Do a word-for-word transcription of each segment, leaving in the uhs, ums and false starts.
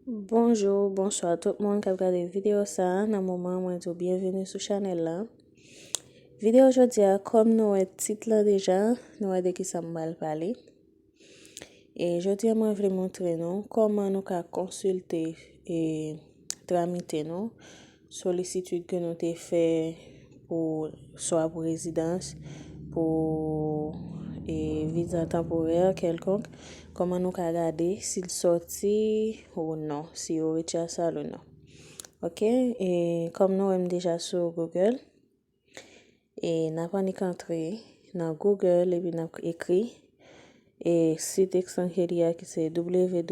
Bonjou, bonswa tout moun k ap gade videyo sa a. Nan moman an, mwen di w byenveni sou chanèl la. Videyo jodi a, kòm nou wè tit la deja, nou wè de kisa m pral pale. E jodi a, mwen vle montre nou kòman nou ka konsilte e tramite nou solisitid ke nou te fè pou swa pou rezidans, pou e viza tanporè kèlkonk, kòman nou ka gade si l sòti ou non, si yo retire sa l ou non. Ok, e kòm nou wè m deja sou Google, e n ap annik antre nan Google epi n ap ekri e sit Extranjeria ki se w w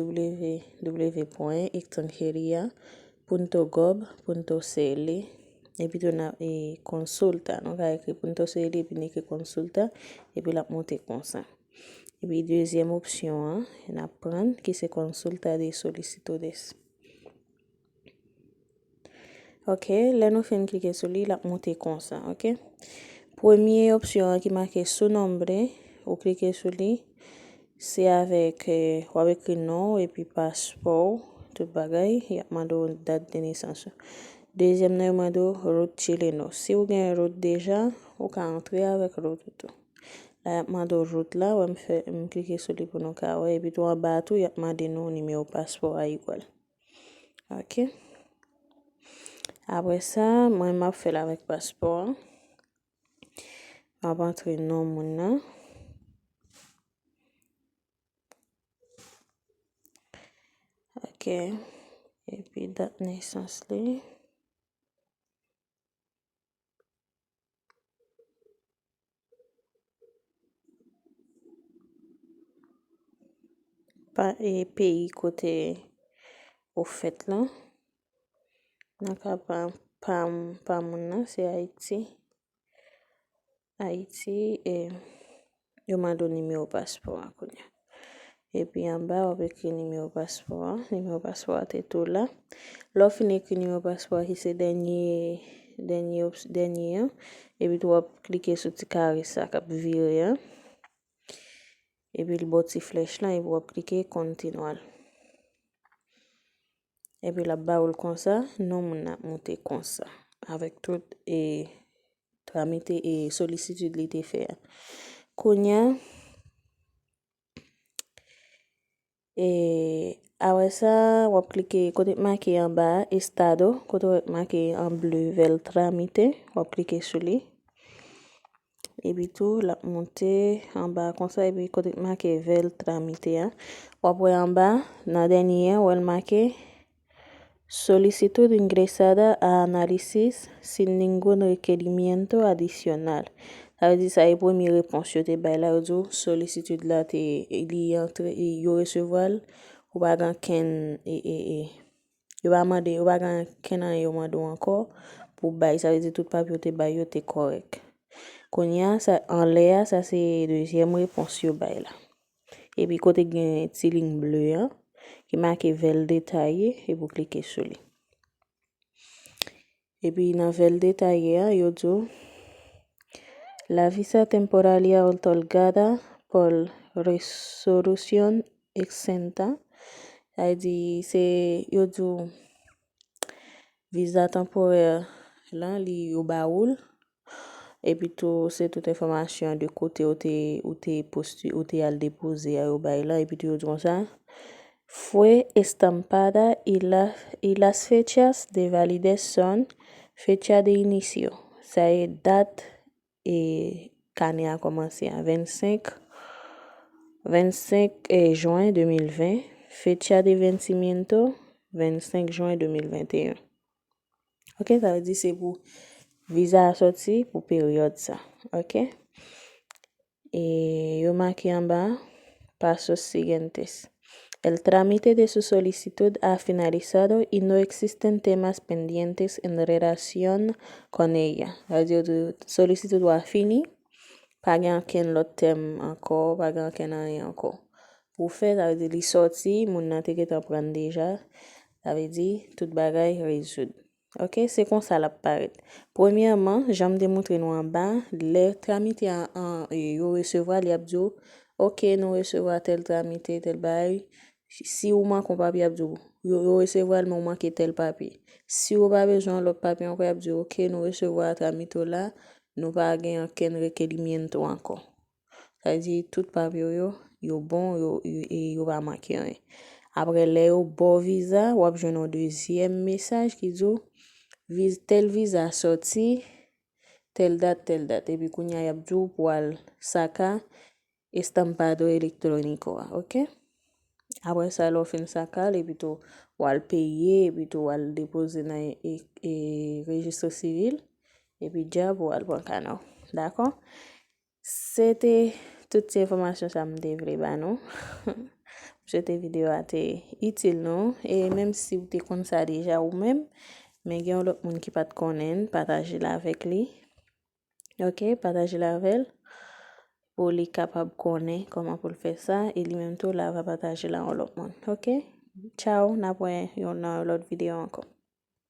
w pwen extranjeria punto gob punto c l. Epi tou n ap e consulta, nou ka ekri punto c l epi n ekri consulta, epi l ap monte konsa. Epi dezyèm opsyon an, n ap pran ki se consulta de solicitudes. Ok, lè nou fin klike sou li, l ap monte konsa, ok? Premye opsyon an ki make su nombre, ou klike sou li, se avèk, eh, w ap ekri non w epi paspò w, tout bagay, y ap mande w dat de nesans ou. Dezyèm nan, yo mande w root chileno. Si w gen root deja, ou ka antre avèk root ou tou. La, y ap mande w root la, wè m fè, m klike sou li pou nou ka wè, epi tou anba a tou, y ap mande nou nimewo paspò a igwal. Ok. Apre sa, mwen m ap fè l avèk paspò a. M ap antre non moun nan. Ok. Epi dat nesans li. Pa, e peyi kote ou fèt lan. Nan ka pa, pa, pa moun nan, se Ayiti. Ayiti, e yo mande w nimewo paspò a kounye a. Epi anba, w ap ekri nimewo paspò a. Nimewo paspò a te tou la. Lè w fin ekri nimewo paspò a, ki se dènye, dènye ops-, dènye an, epi tou w ap klike sou ti kare sa k ap vire an. Epi l ba w ti flèch lan, epi w ap klike kontinual. Epi l ap ba w l konsa, non moun nan ap moute konsa. Avèk tout, e, tramite e solisitid li te fè a. Kounye a, e, apre sa, w ap klike kote k make anba a, estado, kote w wè k make an ble vèl tramite, w ap klike sou li. Epi tou, l ap moute anba konsa, epi kote k make vèl tramite a, w ap wè anba, nan dènye an, w wè l make, Solicitud ingresada a análisis sin ningún requerimiento adicional. Sa vle di sa e premye repons yo te bay la, yo di w solisitid la te, li antre, yo resevwa l, ou pa gen ankenn, e, e, e, yo pa mande, yo pa gen ankenn anyen yo mande w ankò pou bay. Sa vle di tout papye yo te bay yo te kòrèk. Kounye a, sa, anlè a, sa se dezyèm repons yo bay la. Epi kote gen ti liy ble an, ki make vèl detaye, epi w klike sou li. Epi nan vèl detaye a, yo di w, La visa temporalia otorgada por resolución exenta, sa vle di, se, yo di w, viza tanporè lan, li, yo ba ou l. Epi tou, se tout enfòmasyon de kote ou te, ou te postu-, ou te al depoze a yo bay la. Epi tou, yo di konsa, Fue estampada y la, y las fechas de validez son fecha de inicio. Sa e dat e kanè a kòmanse a vennsenk, vennsenk, e, jen de mil ven, fecha de vencimiento, vennsenk jen de mil venteyen. Ok, sa vle di se pou viza a sòti pou peryòd sa. Ok? E yo make anba, pasos siguientes. El trámite de su solicitud ha finalizado y no existen temas pendientes en relación con ella. Sa vle di, solisitid ou a fini, pa gen ankenn lòt tèm ankò, pa gen ankenn anyen ankò pou fè. Sa vle di, li sòti, moun nan te gentan pran l deja. Sa vle di, tout bagay rezoud. Ok, se konsa l ap parèt. Premyèman, jan m te montre nou anba, lè tramite a, an, e, yo resevwa, li ap di w, ok, nou resevwa tèl tramite, tèl bagay, Si ou manke yon papye, y ap di w, yo, yo resevwa l, men ou manke tèl papye. Si ou pa bezwen yon lòt papye ankò, y ap di w, oke, nou resevwa a tramite w la, nou pa gen okenn rekerimiento ankò. Sa vle di, tout papye w yo, yo bon, yo, yo, e yo pa manke anyen. Apre, lè yo ba w viza, w ap jwenn yon dezyèm mesaj ki di w, viz-, tèl viza sòti, tèl dat, tèl dat. Epi kounye a, y ap di w pou w al saka estampado electrónico a, oke? Apre sa, lè w fin saka l, epi tou, w al peye, epi tou, w al depoze nan e, e, rejistro sivil, epi djab, ou al pran kanè w. Dakò? Se te tout ti enfòmasyon sa m te vle ba nou. M swete videyo a te itil nou. E menm si w te konn sa deja ou menm, men gen yon lòt moun ki pa t konnen, pataje l avèk li. Oke, pataje l avè l pou li kapab konnen kòman pou l fè sa. E li menm tou, l a va pataje l a yon lòt moun. Oke? Tchaw, n ap wè yon nan yon lòt videyo ankò.